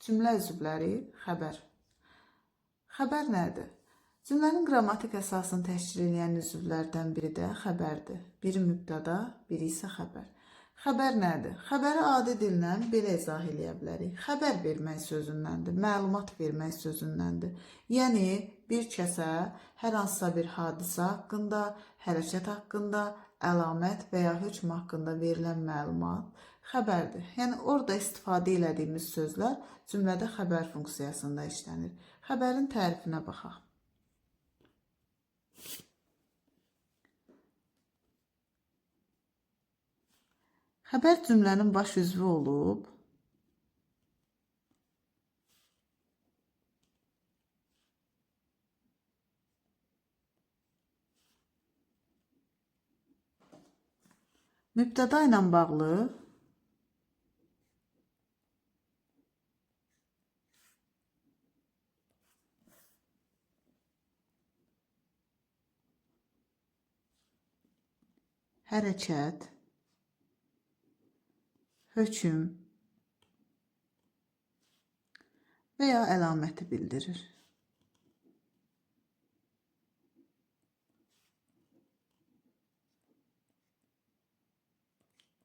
Cümlə üzvləri, xəbər. Xəbər nədir? Cümlənin qrammatik əsasını təşkil edən üzvlərdən biri də xəbərdir. Biri mübtəda, biri isə xəbər. Xəbər nədir? Xəbəri adi dillə belə izah eləyə bilərik. Xəbər vermək sözündəndir, məlumat vermək sözündəndir. Yəni bir kəsə hər hansısa bir hadisə haqqında, hərəkət haqqında, əlamət və ya hökm haqqında verilən məlumat xəbərdir. Yəni orada istifadə elədiyimiz sözlər cümlədə xəbər funksiyasında işlənir. Xəbərin tərifinə baxaq. Xəbər cümlənin baş üzvü olub, mübtəda ilə bağlı hərəkət, hökm və ya əlaməti bildirir.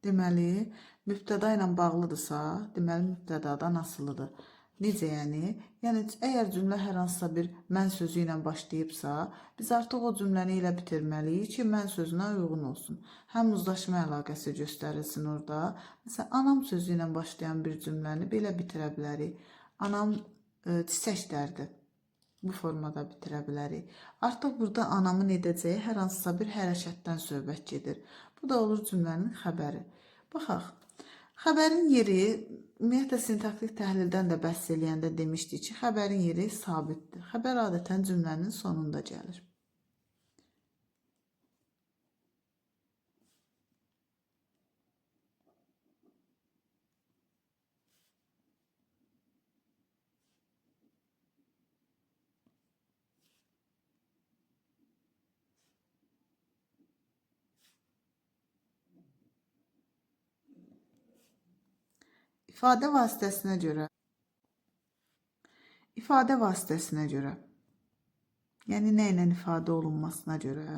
Deməli, mübtəda ilə bağlıdırsa, deməli mübtədadan asılıdır. Necə yəni? Yəni əgər cümlə hər hansısa bir mən sözü ilə başlayıbsa, biz artıq o cümləni elə bitirməliyik ki, mən sözünə uyğun olsun. Həm uzlaşma əlaqəsi göstərilsin orada. Məsələn, anam sözü ilə başlayan bir cümləni belə bitirə bilərik. Anam çiçək dərdi. Bu formada bitirə bilərik. Artıq burada anamın edəcəyi hər hansısa bir hərəkətdən söhbət gedir. Bu da olur cümlənin xəbəri. Baxaq. Xəbərin yeri, ümumiyyətlə sintaktik təhlildən də bəhs eləyəndə demişdik ki, xəbərin yeri sabitdir. Xəbər adətən cümlənin sonunda gəlir. İfadə vasitəsinə görə, ifadə vasitəsinə görə, yəni nə ilə ifadə olunmasına görə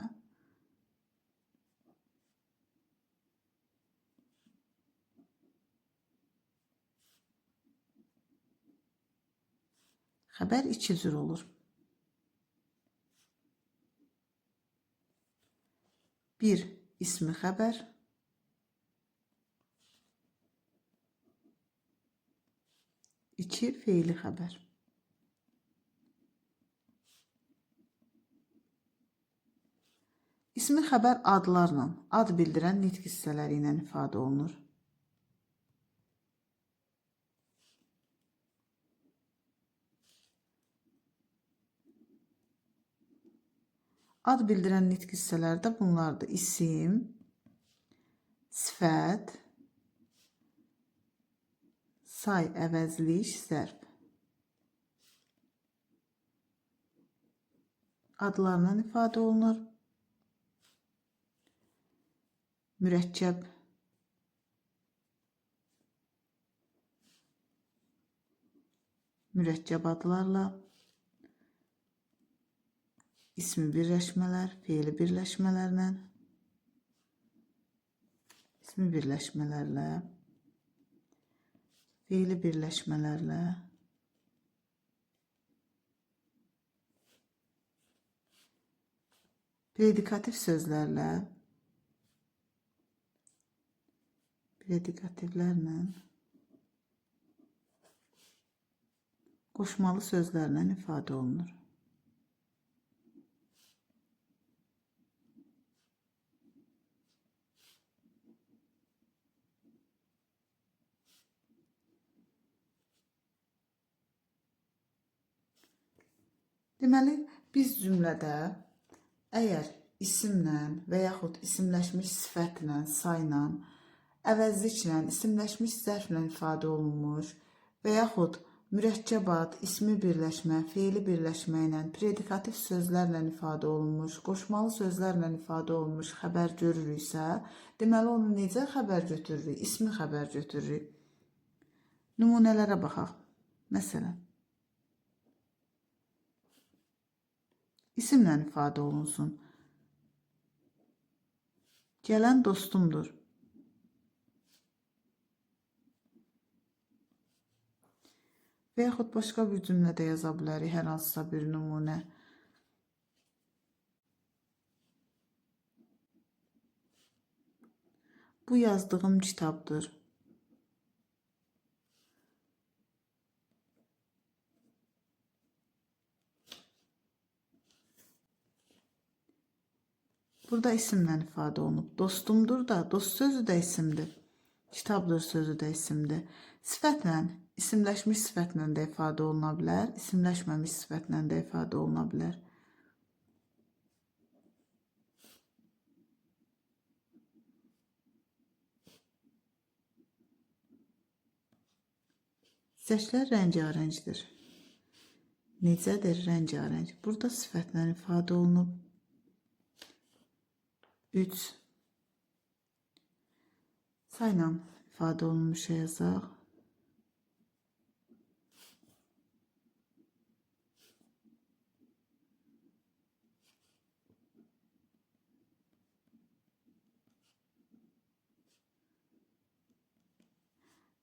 xəbər iki cür olur. Bir, ismi xəbər. İki, feili xəbər. İsmi xəbər adlarla, ad bildirən nitq hissələri ilə ifadə olunur. Ad bildirən nitq hissələri də bunlardır. İsim, sifət, say, əvəzlik, zərf. Adlarla ifadə olunur. Mürəkkəb, mürəkkəb adlarla, ismi birləşmələr, feili birləşmələrlə, ismi birləşmələrlə, feili birləşmələrlə, predikativ sözlərlə, predikativlərlə, qoşmalı sözlərlə ifadə olunur. Deməli, biz cümlədə əgər isimlə və yaxud isimləşmiş sifətlə, sayla, əvəzliklə, isimləşmiş zərflə ifadə olunmuş və yaxud mürəkkəb ad, ismi birləşmə, feili birləşmə ilə, predikativ sözlərlə ifadə olunmuş, qoşmalı sözlərlə ifadə olunmuş xəbər görürüksə, deməli onu necə xəbər götürürük? İsmi xəbər götürürük. Nümunələrə baxaq. Məsələn, isimlə ifadə olunsun. Gələn dostumdur. Və yaxud başqa bir cümlə də yaza bilərik, hər hansısa bir nümunə. Bu yazdığım kitabdır. Burada isimlə ifadə olunub. Dostumdur da, dost sözü də isimdir. Kitabdır sözü də isimdir. Sifətlə, isimləşmiş sifətlə də ifadə oluna bilər, isimləşməmiş sifətlə də ifadə oluna bilər. Çiçəklər rəngarəngdir. Necədir rəngarəng? Burada sifətlə ifadə olunub. 3. Sayla ifadə olunmuş yazaq.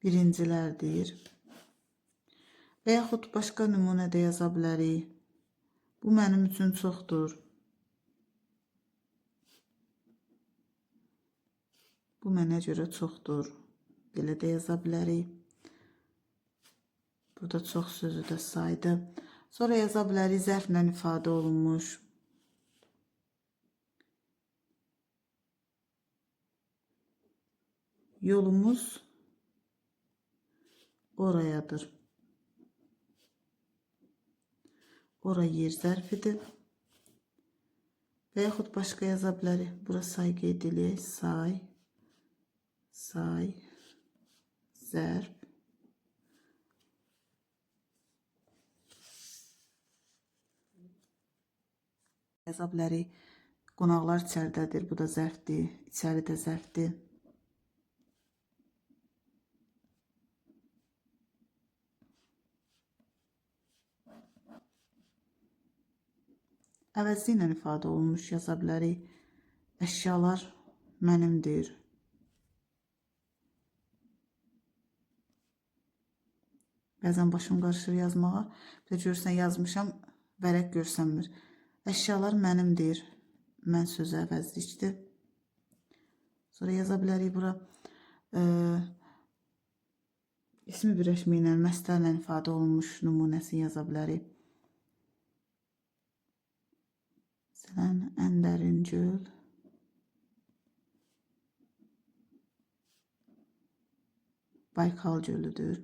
Birincilər deyir. Və yaxud başqa nümunə də yaza bilərik. Bu mənim üçün çoxdur. Bu mənə görə çoxdur. Belə də yaza bilərik. Burada çox sözü də saydı. Sonra yaza bilərik zərflə ifadə olunmuş. Yolumuz orayadır. Ora yer zərfidir. Və yaxud başqa yaza bilərik. Bura say qeyd eləyək. Say, say, zərf. Yaza bilərik. Qonaqlar içəridədir. Bu da zərfdir. İçəri də zərfdir. Əvəzli ilə ifadə olunmuş yaza bilərik. Əşyalar mənimdir. Bəzən başım qarışır yazmağa. Bir də görürsən yazmışam, vərəq görsənmir. Əşyalar mənimdir. Mən sözü əvəzlikdir. Sonra yaza bilərik bura. İsmi birləşmə ilə, məstərlə ifadə olunmuş nümunəsini yaza bilərik. Məsələn, ən dərin göl Baykal gölüdür.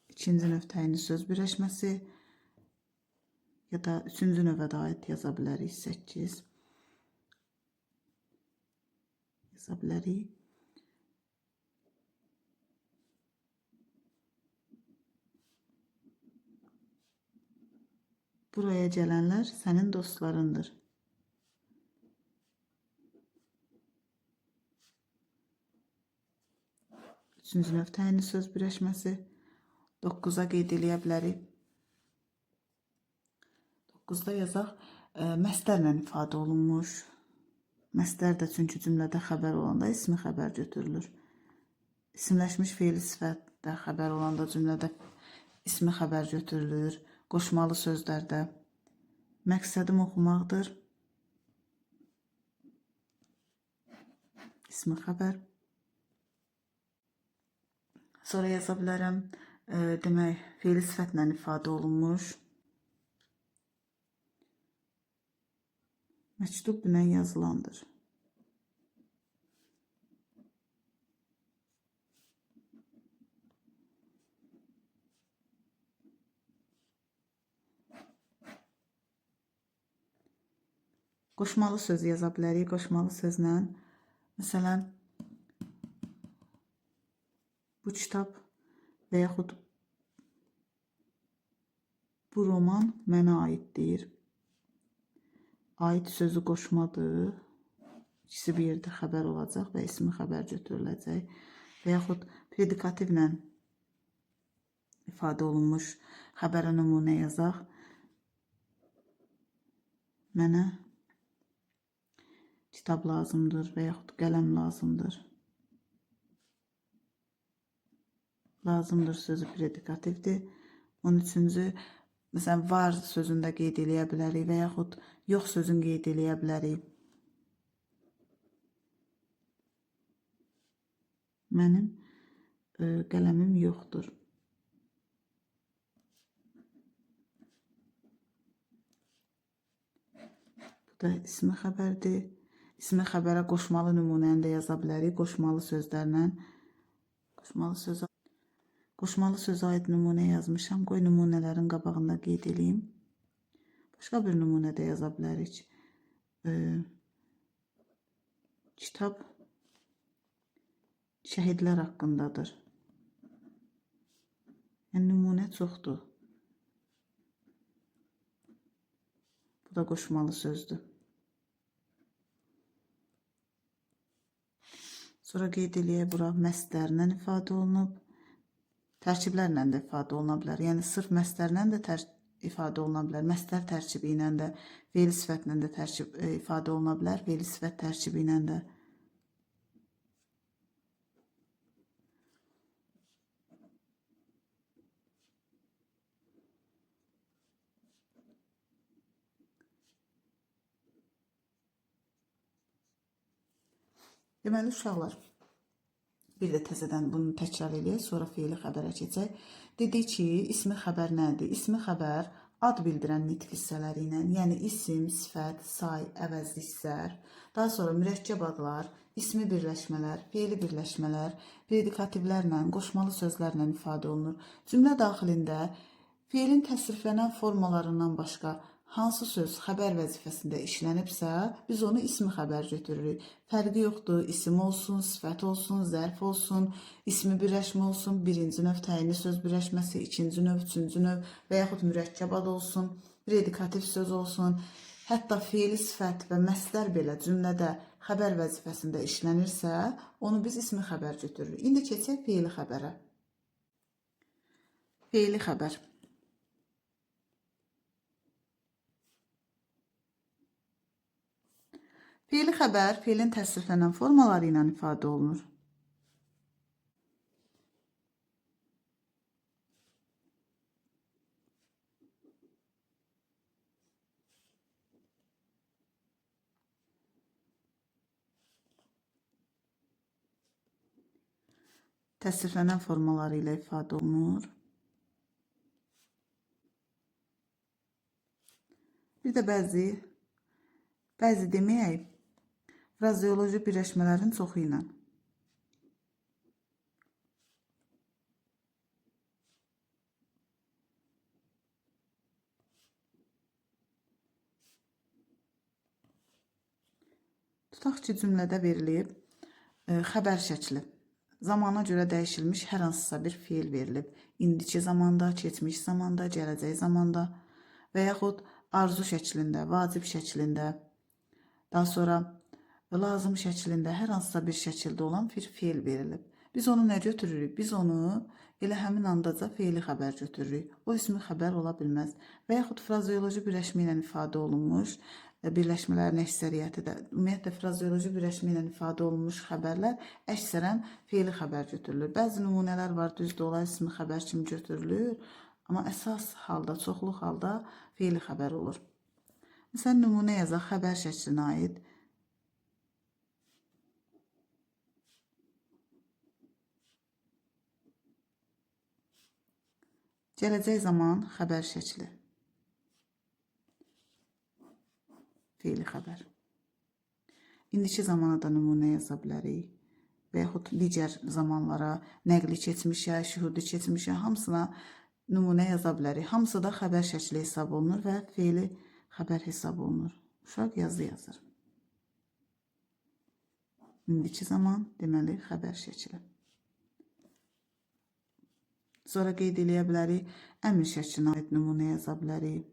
İkinci növ təyinli söz birləşməsi ya da üçüncü növə də aid yaza bilərik. 8 yaza bilərik. Buraya gələnlər sənin dostlarındır. Üçüncü növ təyinli söz birləşməsi. 9-a qeyd eləyə bilərik. 9-da yazaq. Məstərlə ifadə olunmuş. Məstər də çünki cümlədə xəbər olanda ismi xəbər götürülür. İsimləşmiş feili sifətdə xəbər olanda cümlədə ismi xəbər götürülür. Qoşmalı sözlərdə məqsədim oxumaqdır. İsmi xəbər. Sonra yaza bilərəm. Demək, feili sifətlə ifadə olunmuş. Məktub dünən yazılandır. Qoşmalı söz yaza bilərik. Qoşmalı sözlə. Məsələn, bu kitab və yaxud bu roman mənə aid deyir. Aid sözü qoşmadır. İkisi bir yerdə xəbər olacaq və ismi xəbər götürüləcək. Və yaxud predikativlə ifadə olunmuş xəbərə nümunə yazaq. Mənə kitab lazımdır və yaxud qələm lazımdır. Lazımdır sözü predikativdir. 13-cü, məsələn, var sözünü də qeyd eləyə bilərik və yaxud yox sözünü qeyd eləyə bilərik. Mənim qələmim yoxdur. Bu da ismi xəbərdir. İsmi xəbərə qoşmalı nümunəni də yaza bilərik. Qoşmalı sözlərlə. Qoşmalı sözə aid nümunə yazmışam. Qoy nümunələrin qabağında qeyd eləyim. Başqa bir nümunə də yaza bilərik. Kitab şəhidlər haqqındadır. Yəni nümunə çoxdur. Bu da qoşmalı sözdür. Sonra qeyd eləyək, bura məstərlə ifadə olunub. Tərkiblərlə də ifadə oluna bilər. Yəni sırf məstərlə də ifadə oluna bilər. Məstər tərkibi ilə də, feil sifətlə də ifadə oluna bilər. Feil sifət tərkibi ilə də. Deməli, uşaqlar, bir də təzədən bunu təkrar eləyək, sonra feili xəbərə keçək. Dedik ki, ismi xəbər nədir? İsmi xəbər ad bildirən nitq hissələri ilə, yəni isim, sifət, say, əvəzlik zərf, daha sonra mürəkkəb adlar, ismi birləşmələr, feili birləşmələr, predikativlərlə, qoşmalı sözlərlə ifadə olunur. Cümlə daxilində feilin təsriflənən formalarından başqa hansı söz xəbər vəzifəsində işlənibsə, biz onu ismi xəbər götürürük. Fərqi yoxdur, isim olsun, sifət olsun, zərf olsun, ismi birləşmə olsun, birinci növ təyinli söz birləşməsi, ikinci növ, üçüncü növ və yaxud mürəkkəb ad olsun, predikativ söz olsun. Hətta feili sifət və məstər belə cümlədə xəbər vəzifəsində işlənirsə, onu biz ismi xəbər götürürük. İndi keçək feili xəbərə. Feili xəbər. Feili xəbər feilin təsriflənən formaları ilə ifadə olunur. Təsriflənən formaları ilə ifadə olunur. Bir də bəzi deməyək, frazeoloji birləşmələrin çoxu ilə. Tutaq ki, cümlədə verilib xəbər şəkli. Zamana görə dəyişilmiş hər hansısa bir feil verilib. İndiki zamanda, keçmiş zamanda, gələcək zamanda və yaxud arzu şəklində, vacib şəklində, daha sonra lazım şəklində, hər hansısa bir şəkildə olan bir feil verilib. Biz onu nə götürürük? Biz onu elə həmin andaca feili xəbər götürürük. O ismi xəbər ola bilməz. Və yaxud frazeoloji birləşmə ilə ifadə olunmuş birləşmələrin əksəriyyəti də, ümumiyyətlə frazeoloji birləşmə ilə ifadə olunmuş xəbərlər əksərən feili xəbər götürülür. Bəzi nümunələr var, düzdür, onlar ismi xəbər kimi götürülür, amma əsas halda, çoxlu halda feili xəbər olur. Məsələn, nümunə yazaq xəbər şəklinə aid. Gələcək zaman xəbər şəkli. Feili xəbər. İndiki zamana da nümunə yaza bilərik. Və yaxud digər zamanlara, nəqli keçmişə, şühudi keçmişə, hamısına nümunə yaza bilərik. Hamısı da xəbər şəkli hesab olunur və feili xəbər hesab olunur. Uşaq yazı yazır. İndiki zaman, deməli, xəbər şəkli. Sonra qeyd eləyə bilərik, əmr şəklinə aid nümunə yaza bilərik.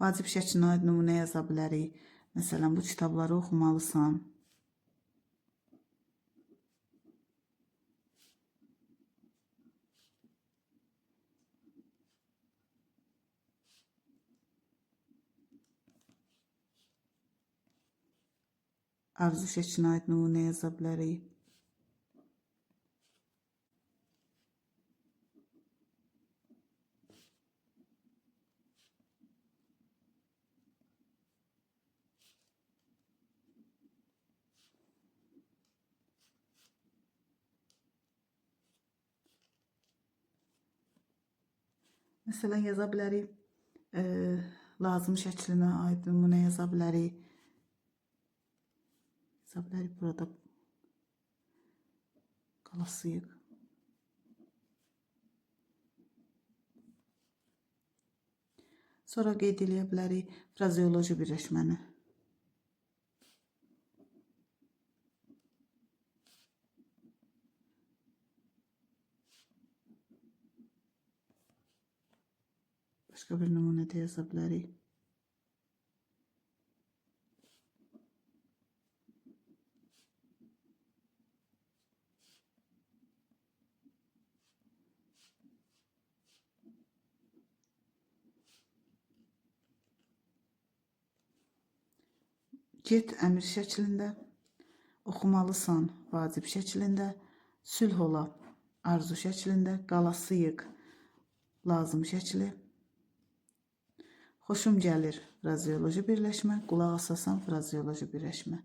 Vacib şəklinə aid nümunə yaza bilərik. Məsələn, bu kitabları oxumalısan. Arzu şəklinə aid nümunə yaza bilərik. Məsələn, yaza bilərik. Lazım şəklinə aid nümunə yaza bilərik. Yaza bilərik burada qalasıyıq. Sonra qeyd eləyə bilərik frazeoloji birləşməni. Başqa bir nümunə də yaza bilərik. Get əmr şəklində, oxumalısan vacib şəklində, sülh ola arzu şəklində, qalasıyıq lazım şəkli. Xoşum gəlir frazeoloji birləşmə, qulaq asasan frazeoloji birləşmə.